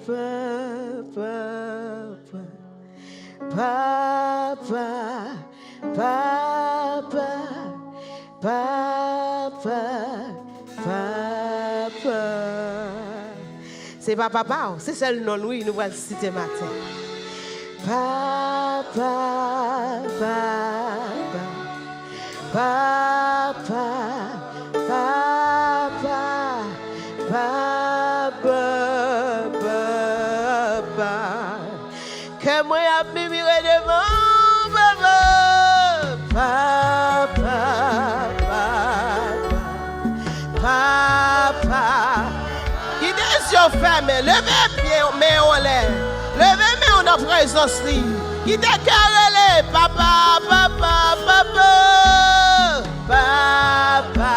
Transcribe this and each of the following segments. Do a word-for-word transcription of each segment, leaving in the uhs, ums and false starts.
Papa, papa, papa, papa, papa, papa. Se pa papa w, se sèl non l wi nou pral site maten. Papa, papa, papa, papa, papa, papa. Kè mwen ap mimire devan w, papa. Papa, papa, papa. Kite zye w fèmen, leve pye w, men w anlè. Leve men w nan prezans li. Kite kè w rele, papa, papa, papa. Papa,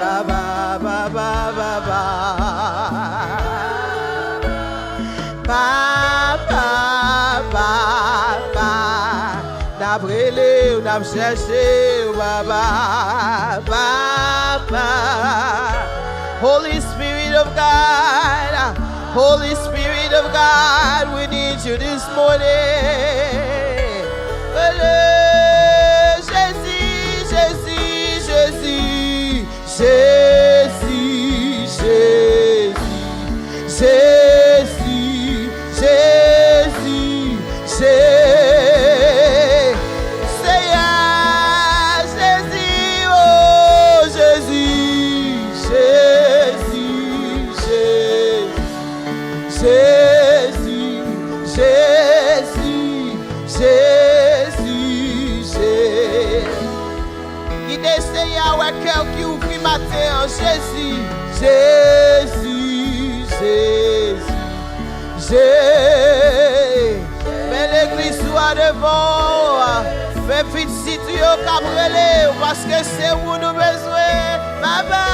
papa, papa, papa. Papa, papa, n ap rele w, n ap chèche w, papa, papa. Holy Spirit of God, Holy Spirit of God, we need you this morning. Rele Jezi, Jezi, Jezi. Jezi, Jezi, Jezi, Jezi, Je-, Seyè, Jezi, o Jezi, Jezi, Jezi, Jezi, Jezi, Jezi, Jezi. Kite Senyè a wè kè w ki ouvri maten an, Jezi. Jezi, Jezi, Jezi. Men legliz ou a devan w, men pitit ou yo k ap rele w, paske se ou nou bezwen. Papa,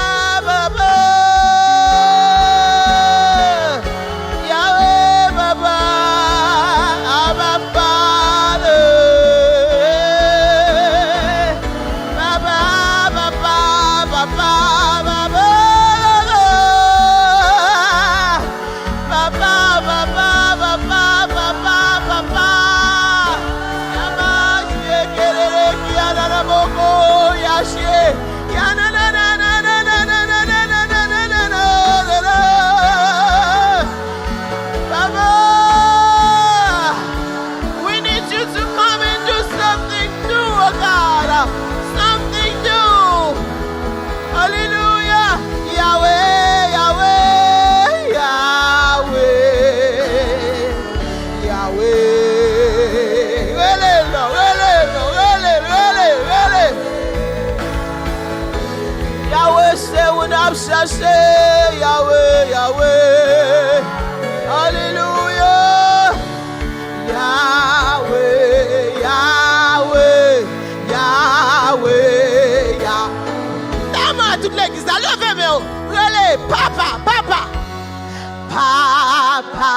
papa. Yahweh, papa. Abba, Father. Papa, papa, papa, papa. Papa, papa, papa, papa, papa. Yama, shie, kelele, kiana, na, boko, yashie. Yana, na, na. Papa, we need you to come and do something new, oh God. Something new. Hallelujah. Yahweh, Yahweh, Yahweh. Yahweh. Rele l non, rele l non, rele l, rele l, rele l. Yahweh, se ou n ap chache. Yahweh, Yahweh. Alelouya. Yahweh, Yahweh, Yahweh, Yah-, Tèlman tout legliz la, leve men w. Rele, papa, papa. Papa.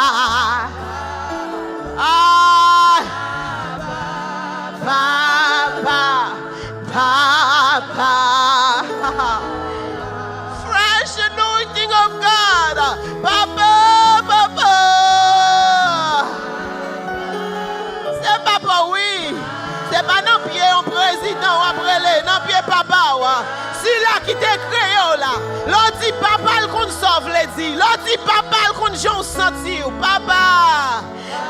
Ah. Papa. Papa. Fresh anointing of God. Papa, papa. Se papa w wi. Se pa nan pye yon prezidan w ap rele, nan pye papa w. Sila ki te kreye w la. Lè w di papa l konn sa w vle di. Lè w di papa l konn jan w santi w. Papa.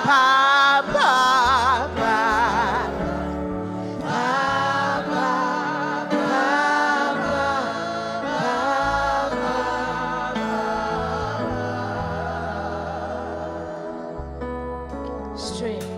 Papa, papa, papa, papa, papa. Strength.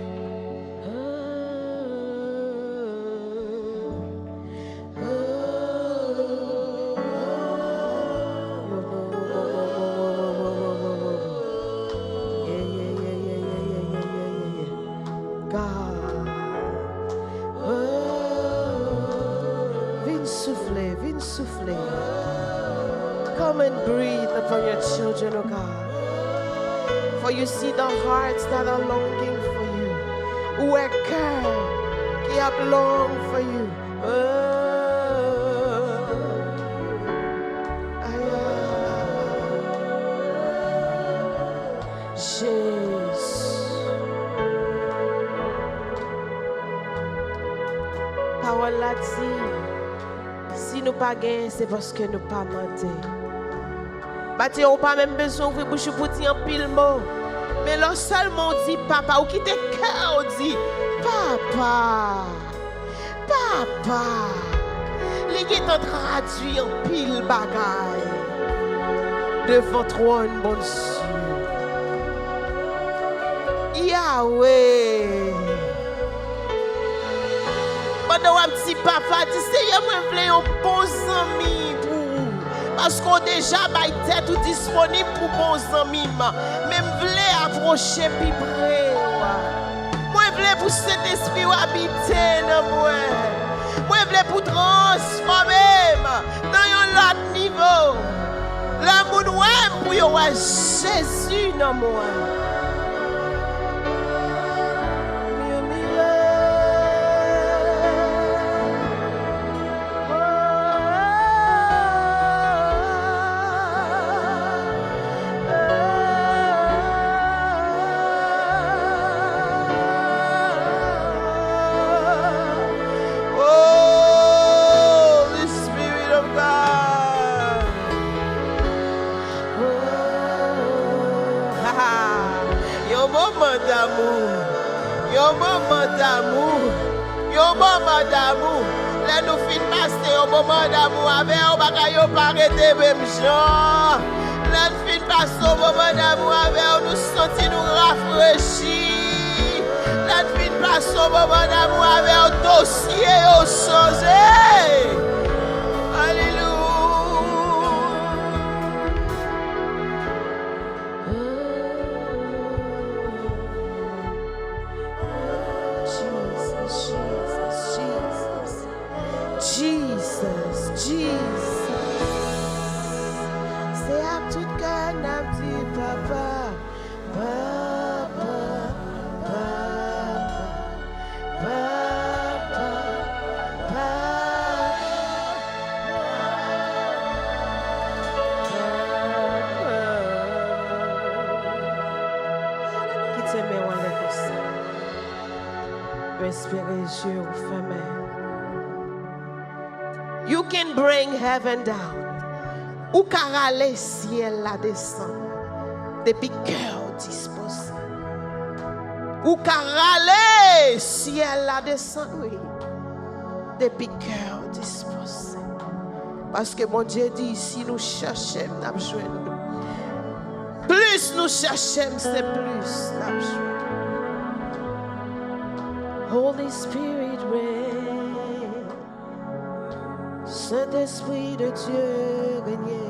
God. Vin soufle, vin soufle. Come and breathe upon your children, oh God. For you see the hearts that are longing for you. Ou wè kè ki ap long for you. Oh, ay, ay, ay. Jezi. Pawòl la di, si nou pa genyen, se paske nou pa mande. Matye, ou pa menm bezwen ouvri bouch ou pou di anpil mo. Men lè w sèlman w di papa, ou kite kè w di, papa. Papa, li gentan tradui anpil bagay devan twòn Bondye. Yawe, pandan w ap di papa, di, Seyè, mwen vle yon bon zanmi pou ou. Paske w deja bay tèt ou disponib pou bon zanmi m. Men m vle apwoche pi pre w. Mwen vle pou Sentespri w abite nan mwen. Mwen vle pou transfòme m nan yon lòt nivo. Lè moun wè m, pou yo wè Jezi nan mwen. Murmure. Holy Spirit of God. Yon moman damou. Yon moman damou. Yon moman damou. Lè nou fin pase yon moman damou avè w, bagay yo pa rete menm jan. Lè n fin pase yon moman damou avè w, nou santi nou rafrechi. Lè n fin pase yon moman damou avè w, dosye yo chanje. Alelouya. Jesus, Jesus, Jesus. Jesus, Jesus. Se ak tout kè n ap di papa, papa, papa, papa, papa. Kite men w anlè konsa. Respire, je w fèmen. You can bring heaven down. Ou ka rale syèl la desann depi kè w dispoze. Ou ka rale syèl la desann, wi, depi kè w dispoze. Paske Bondye di, si nou chèche m, n ap jwenn nou. Plis nou chèche m, se plis n ap jwenn. Holy Spirit, reign. Sentespri de Dye, renye.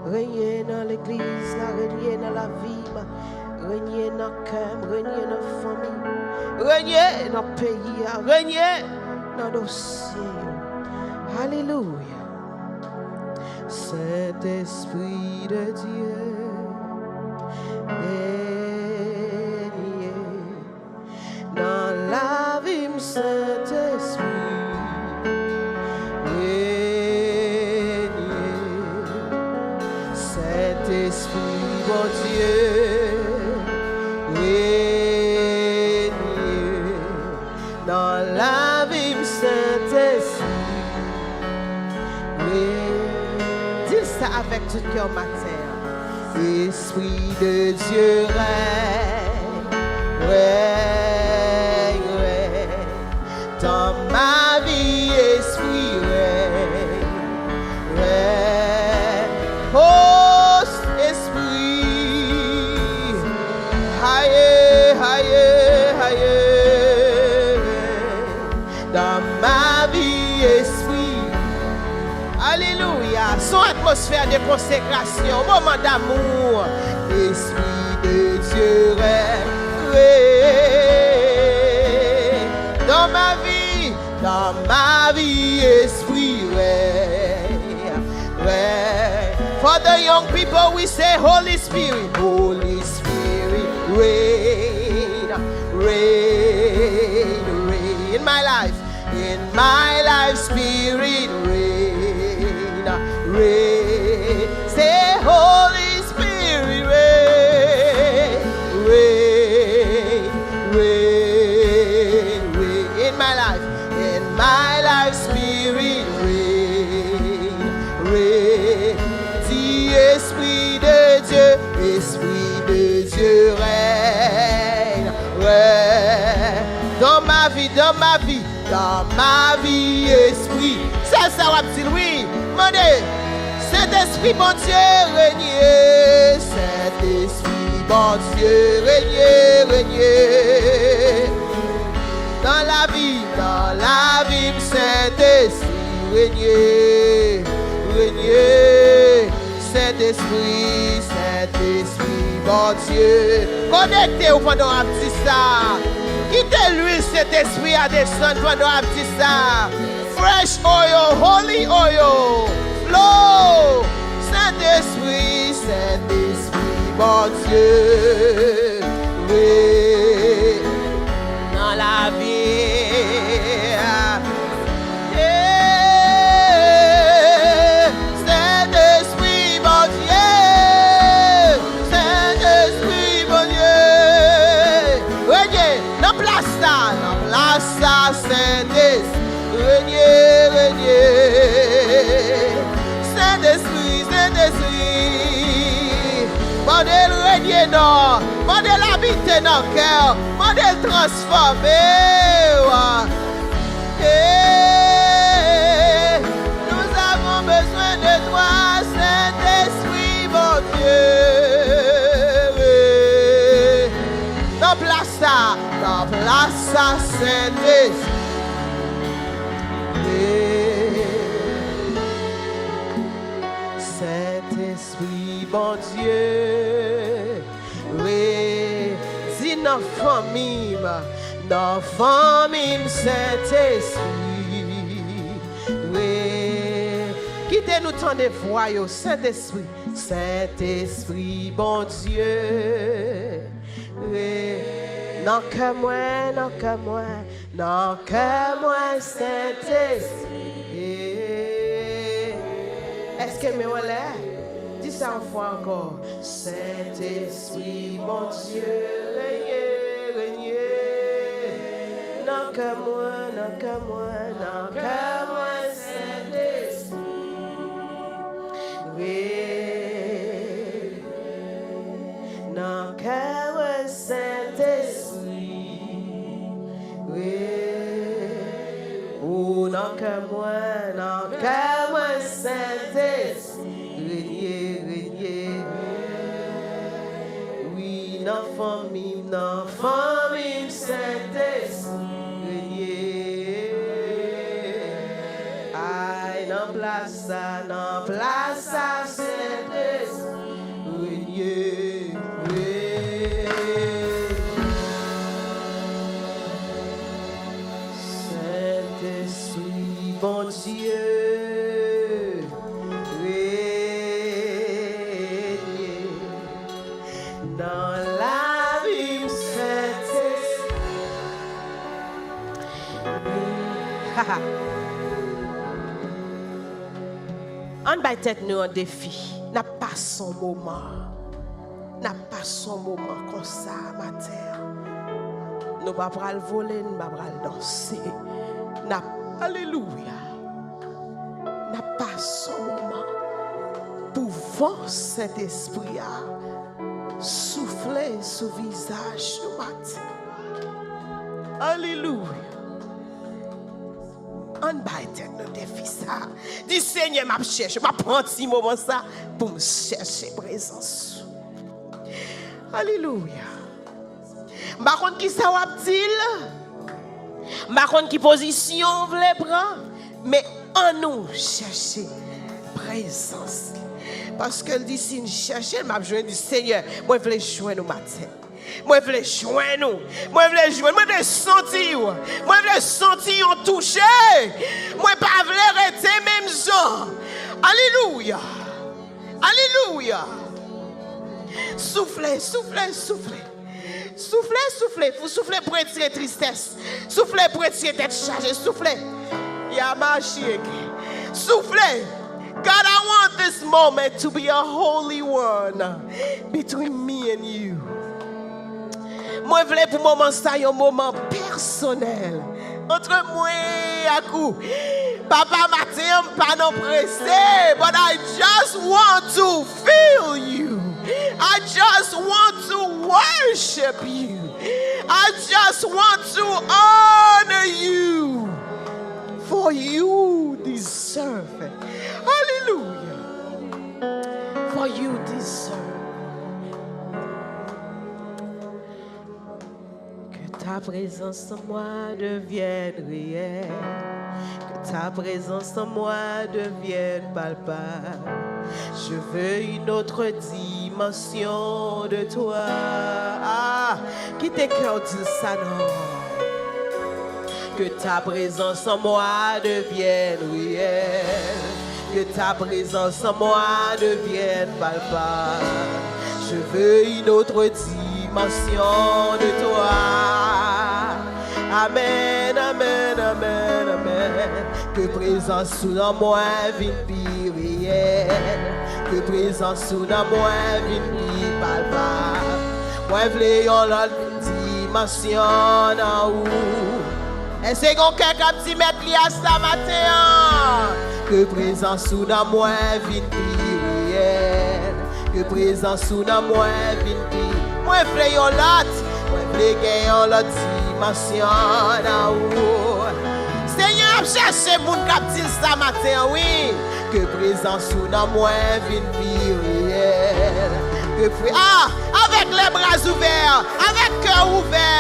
Renye nan legliz la, renye nan lavi m, renye nan kè m, renye nan fanmi m, renye nan peyi a, renye nan dosye yo. Alelouya. Sentespri de Dye, renye. Nan lavi m, Sentespri, renye. Sentespri Bondye, renye. Nan lavi m, Sentespri, renye. Di l sa avèk tout kè w maten an. Esprit de Dieu règne, règne, règne dans ma vie, Esprit règne, règne. Oh, Esprit, aye, aye, aye, dans ma vie, Esprit. Alelouya! Se yon atmosfè de konsekrasyon, moman damou. Esprit de Dieu règne dans ma vie, dans ma vie, Esprit règne, règne. For the young people, we say, Holy Spirit, Holy Spirit, reign, reign, reign in my life. In my life, Spirit reign, reign. Say, Holy Spirit reign. Esprit de Dieu règne, règne dans ma vie, dans ma vie, dans ma vie, Esprit. Sèl sa w ap di l, wi. Mande, Sentespri Bondye, renye. Sentespri Bondye, renye, renye. Nan lavi m, nan lavi m, Sentespri, renye, renye. Sentespri, Sentespri Bondye. Konekte w pandan w ap di sa. Kite lwil Sentespri a desann pandan w ap di sa. Fresh oil, holy oil, flow. Sentespri, Sentespri Bondye. Wi. Nan lavi. Yeah. Sentespri Bondye, Sentespri Bondye, renye nan plas sa, nan plas sa, Sentespri, renye, renye. Sentespri, Sentespri, mande l renye nan, mande l abite nan kè w, mande l transfòme w. Hey, nous avons besoin de toi, Saint-Esprit, mon Dieu. Nan plas sa, nan plas sa, Sentespri. Sentespri, Bondye. Wi, di nan fanmi m, nan fanmi m, Sentespri. Wi, kite nou tande vwa yo, Sentespri. Sentespri, Bondye. Wi, nan kè mwen, nan kè mwen. Nan kè mwen, Sentespri. Èske men w anlè? Di sa yon fwa ankò. Sentespri, Bondye, renye, renye. Nan kè mwen, nan kè mwen, nan kè mwen, Sentespri. Renye. Nan kè mwen, Sentespri. Wi. Ou nan kè mwen, nan kè mwen, Sentespri. Renye, renye. Wi, nan fanmi m, nan fanmi m, Sentespri. Renye. Ay, nan plas sa, nan plas sa, Sentespri, renye, renye. Sentespri, Bondye, renye nan lavi m, Sentespri. Ann bay tèt nou yon defi. N ap pase yon moman. N ap pase yon moman konsa maten an. Nou pa pral vole, nou pa pral danse. N ap, alelouya. N ap pase yon moman pou van Sentespri a soufle sou vizaj nou maten. Alelouya. Ann bay tèt nou defi sa. Di, Senyè, m ap chèche, m ap pran ti moman sa pou m chèche prezans ou. Alelouya. M pa konn ki sa w ap di l. M pa konn ki pozisyon w vle pran. Men ann nou chèche prezans li. Paske l di, si n chèche l, m ap jwenn. Di, Senyè, mwen vle jwenn ou maten. Mwen vle jwenn ou. Mwen vle jwenn. Mwen vle santi w. Mwen vle santi yon touche. Mwen pa vle rete menm jan. Alelouya. Alelouya. Soufle, soufle, soufle. Soufle, soufle. Pou soufle pou retire tristès. Soufle pou retire tèt chaje. Soufle. Yamashiyeke. Soufle. God, I want this moment to be a holy one between me and you. Mwen vle pou moman sa yon moman pèsonèl antre mwen ak ou. Papa, maten an, m pa nan prese, but I just want to feel you. I I just want to worship you. I just want to honor you. For you deserve it. Hallelujah. For you deserve it. Que ta présence en moi devienne réelle. Que ta présence en moi devienne palpable. Je veux une autre dimension de toi. Ah, kite kè w di l sa non. Que ta présence en moi devienne réelle. Que ta présence en moi devienne palpable. Je veux une autre dimension de toi. Amen, amen, amen, amen. Ke prezans ou nan mwen vin pi reyèl. Ke prezans ou nan mwen vin pi palpab. Mwen vle yon lòt dimansyon nan ou. Èske gon kè k ap di mèt li a sa maten an? Ke prezans ou nan mwen vin pi reyèl. Ke prezans ou nan mwen vin pi. Mwen vle yon lòt. Mwen vle gen yon lòt dimansyon nan ou. Senyè ap chèche moun k ap di l sa maten an, wi. Ke prezans ou nan mwen vin pi reyèl. Ke pre-, ah, avèk lè bra ouvè, avèk kè ouvè,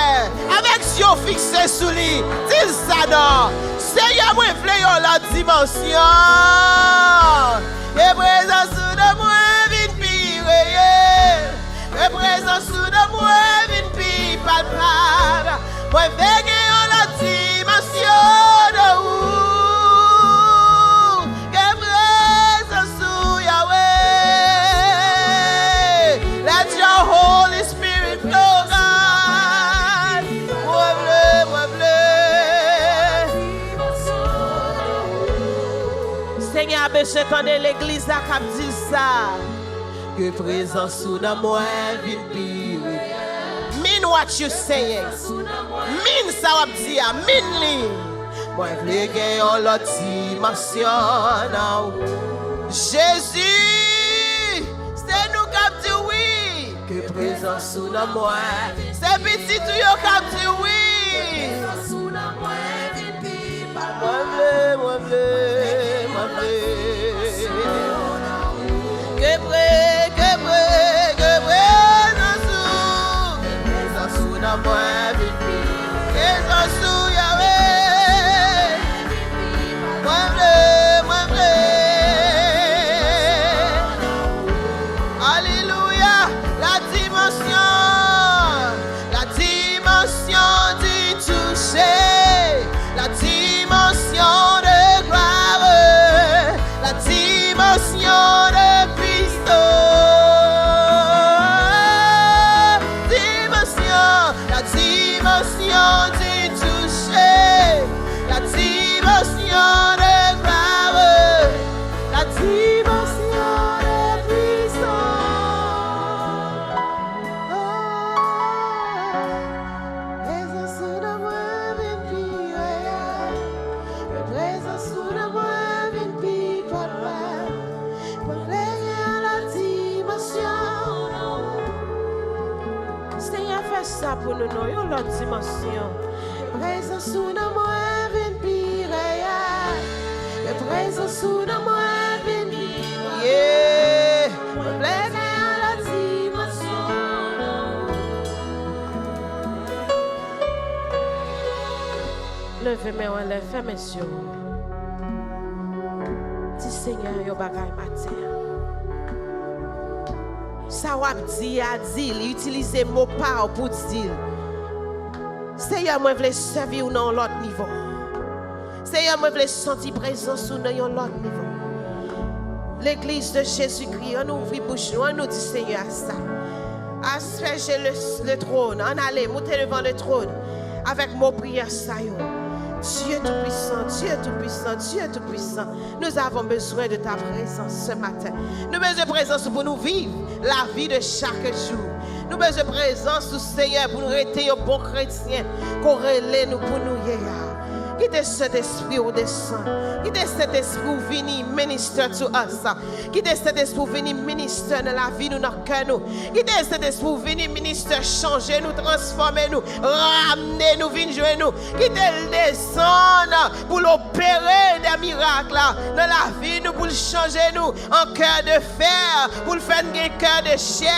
avèk zye w fikse sou li, di l sa non. Senyè, mwen vle yon lòt dimansyon. Ke prezans ou nan mwen vin pi reyèl. Ke prezans ou nan mwen vin pi palpab. Mwen vle gen yon lòt dimansyon de ou. Ke prezans ou, Yahweh. Let your Holy Spirit flow, God. Mwen vle, mwen vle. Senyè a bezwen tande legliz la k ap di l sa. Ke prezans ou nan mwen vin pi reyèl. Mean what you saying. Mean sa w ap di a. Mean li. Mwen vle gen yon lòt dimansyon nan ou. Jezi, se nou k ap di wi. Ke prezans ou nan mwen. Se pitit ou yo k ap di wi. Mwen vle, mwen vle, mwen vle. Ke pre, ke pre, ke prezans ou. Ke prezans ou nan mwen vin pi. Prezans ou, Yahweh. Mwen vle, mwen vle. Alelouya. La dimension, la dimension du toucher, la dimension de gloire, la dimension de puissance, dimension, la dimension du toucher, la dimension de gloire, la dimension de puissance. Oh, prezans ou nan mwen vin pi reyèl. Prezans ou nan mwen vin pi palpab. Mwen vle gen yon lòt dimansyon. Senyè, fè sa pou nou non, yon lòt dimansyon. Prezans ou nan mwen vin pi reyèl. Prezans ou nan mwen vin pi reyèl. Mwen vle gen yon lòt dimansyon. Leve men w anlè, fèmen zye w. Di Senyè yon bagay maten an. Sa w ap di a, di l, itilize mo pa w pou di l. Senyè, mwen vle sèvi w nan yon lòt nivo. Senyè, mwen vle santi prezans ou nan yon lòt nivo. Legliz de Jezikri, ann ouvri bouch nou, ann nou di Senyè a sa. Asperge le, le trône, ann ale, moute devan le trône avèk mo priyè sa yo. Dieu Tout-Puissant, Dieu Tout-Puissant, Dieu Tout-Puissant, nous avons besoin de ta présence ce matin. Nou bezwen prezans ou pou nou viv la vie de chaque jour. Nou bezwen prezans ou, Senyè, pou nou rete yon bon kretyen ke w rele nou pou nou ye a. Kite Sentespri w desann. Kite Sentespri w vini minister to us. Kite Sentespri w vini minister nan lavi nou, nan kè nou. Kite Sentespri w vini minister chanje nou, transfòme nou, ramne nou, vin jwenn nou. Kite l desann pou l opere de mirak la nan lavi nou, pou l chanje nou an kè de fè, pou l fè n gen kè de chè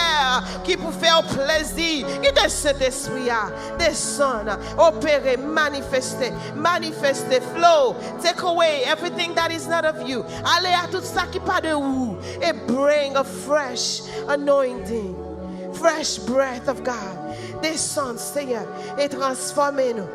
ki pou fè w plezi. Kite Sentespri a desann, opere, manifeste, manifeste, flow, take away everything that is not of you. Ale a tout sa ki pa de ou, e bring a fresh anointing, fresh breath of God. Desann, Senyè, e transfòme nou.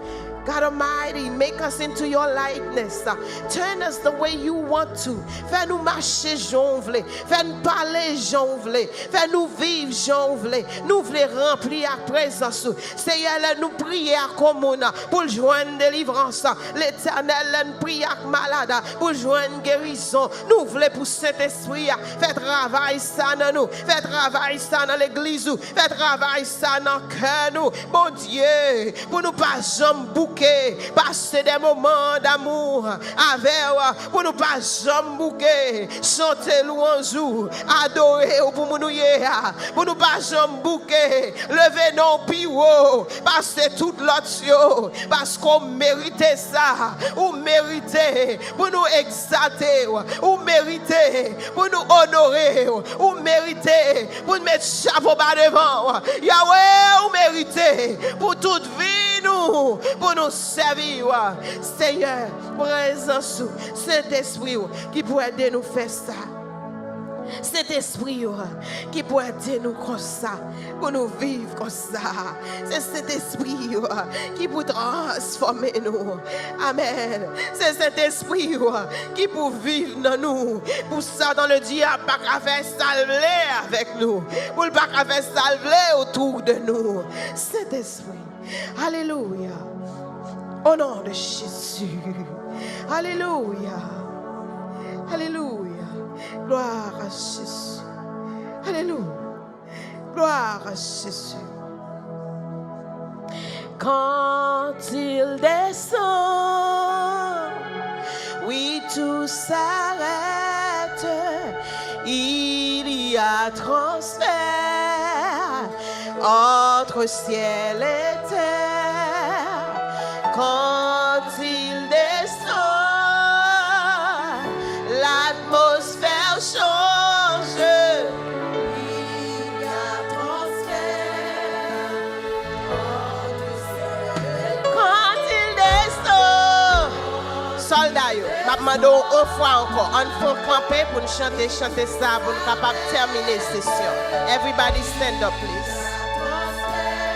God Almighty, make us into your likeness. Turn us the way you want to. Fè nou mache jan w vle. Fè n pale jan w vle. Fè nou viv jan w vle. Nou vle ranpli ak prezans ou. Seyè, lè nou priye ak yon moun pou l jwenn delivrans, Letènèl, lè n priye ak malad pou l jwenn gerizon, nou vle pou Sentespri a fè travay sa nan nou, fè travay sa nan legliz ou, fè travay sa nan kè nou. Bondye, pou nou pa janm bouke, pase de moman damou avè w, pou nou pa janm bouke, chante lwanj ou, adore w pou moun ou ye a, pou nou pa janm bouke, leve non w pi wo, pase tout lòt yo, paske w merite sa, ou merite pou nou egzalte w, ou merite pou nou onore w, ou merite pou n met chapo ba devan w. Yawe, ou merite pou tout vi nou, pou nou sèvi w. Senyè, prezans ou, Sentespri w ki pou ede nou fè sa. Sentespri w ki pou ede nou konsa, pou nou viv konsa. Se Sentespri w ki pou transfòme nou. Amèn. Se Sentespri w ki pou viv nan nou. Pou Satan ledyab pa ka fè sa l vle avèk nou. Pou l pa ka fè sa l vle otou de nou. Sentespri. Alelouya. Au nom de Jésus. Alelouya. Alelouya. Gloire à Jésus. Alelouya. Gloire à Jésus. Quand il descend, oui, tout s'arrête. Il y a transfert entre ciel et terre. Quand il descend, l'atmosphère change. Quand il descend. Sòlda yo, m ap mande w yon fwa ankò, ann fè yon kanpe pou n chante chante sa, pou n kapab tèmine sesyon. Everybody stand up, please.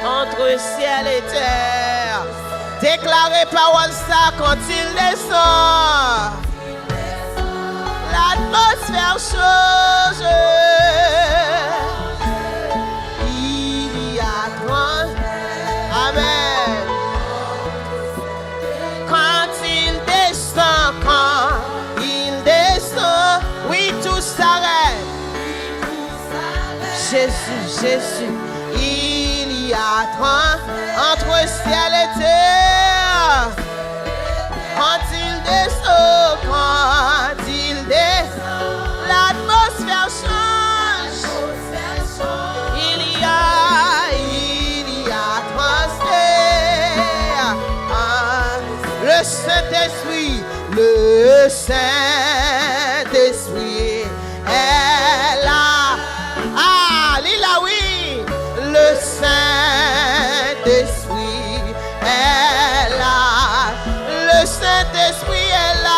Entre ciel et terre. Deklare pawòl sa, quand il descend, l'atmosphère change. Il y a trans-, amen. Quand il descend, quand il descend, oui, tout s'arrête. Jésus, Jésus, il y a trans-, entre ciel et terre. Quand il descend, quand il descend, l'atmosphère change. Il y a, il y a transfert. Ah, le Saint-Esprit, le Saint-Esprit est là. Ah, li la, wi. Le Saint-Esprit est là. Le Saint-Esprit est là.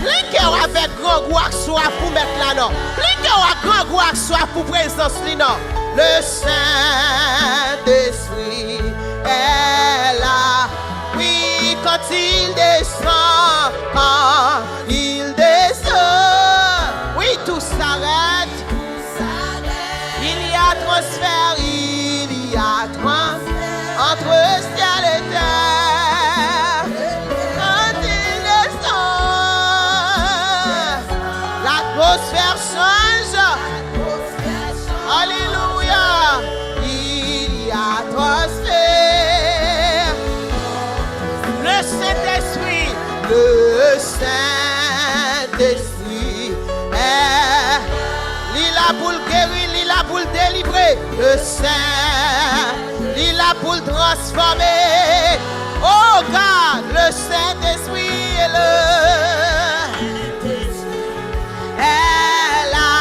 Plen kè w avèk grangou ak swaf pou Mèt la, non. Plen kè w ak grangou ak swaf pou prezans li, non. Le Saint-Esprit est là. Oui, quand il descend, quand il descend, oui, tout s'arrête. Il y a transfert, il y a trans-, entre ciel et terre. Quand il descend, l'atmosphère change. Alléluia. Il y a transfert. Le Le Sentespri, eh, li la pou l geri, li la pou l delivre. Le Sen, li la pou l transfòme. Oh God, le Sentespri est là. Est là.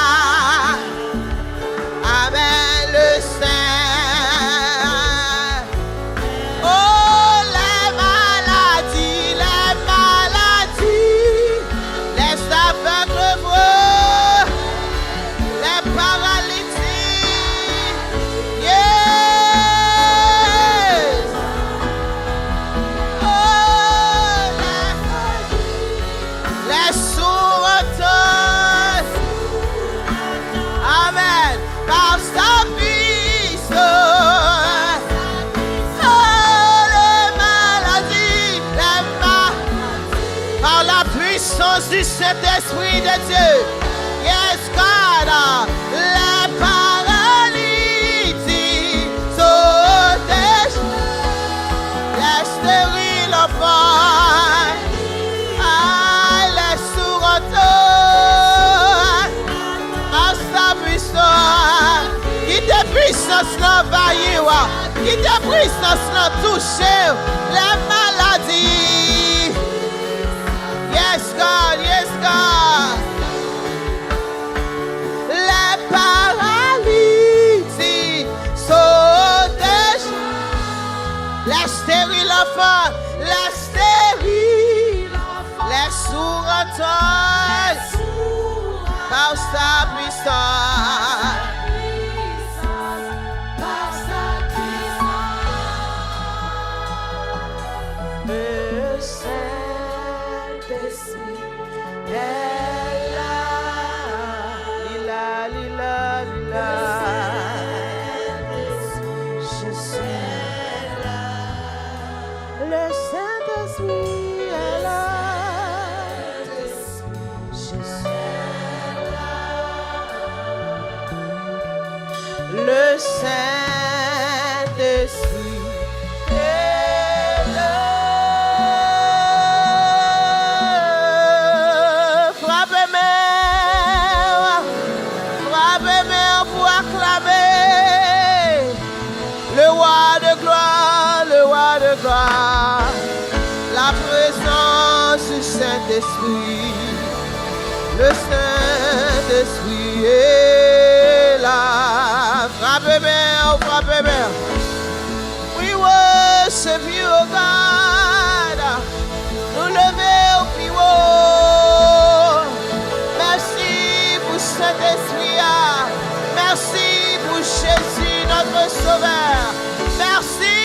Amen, le Sen. Oh, les maladies, les maladies, les aveugles voient, les paralytiques. Yes. Oh, les Les sourds entendent. Amen. Par sa puissance. Oh, les maladies, les ma-, par la puissance du Saint-Esprit de Dieu. Yes, God. Les paralytiques sont déchargés. Les stériles enfants. Ay, les sourds entendent. Masta Briston. Kite pisans lan anvayi w. Kite pisans lan touche w. Les maladies. Yes, God. Yes, God. Les paralytiques sont déchargés. Les stériles enfants, les stériles enfants, les sourds entendent. Par sa puissance, par sa puissance, le Saint-Esprit. Li la, li la, li la. Je suis là. Le Saint-Esprit est là. Je suis là. Le Saint-Esprit est là. Frape men w, frape men w pou aklame le Roi de gloire, le Roi de gloire. La présence du Saint-Esprit. Le Saint-Esprit est là. Frape men w, frape men w. We worship you, oh God. Nou leve w pi wo. Mèsi pou Sentespri a. Mèsi pou Jezi, notre Sauveur. Mèsi.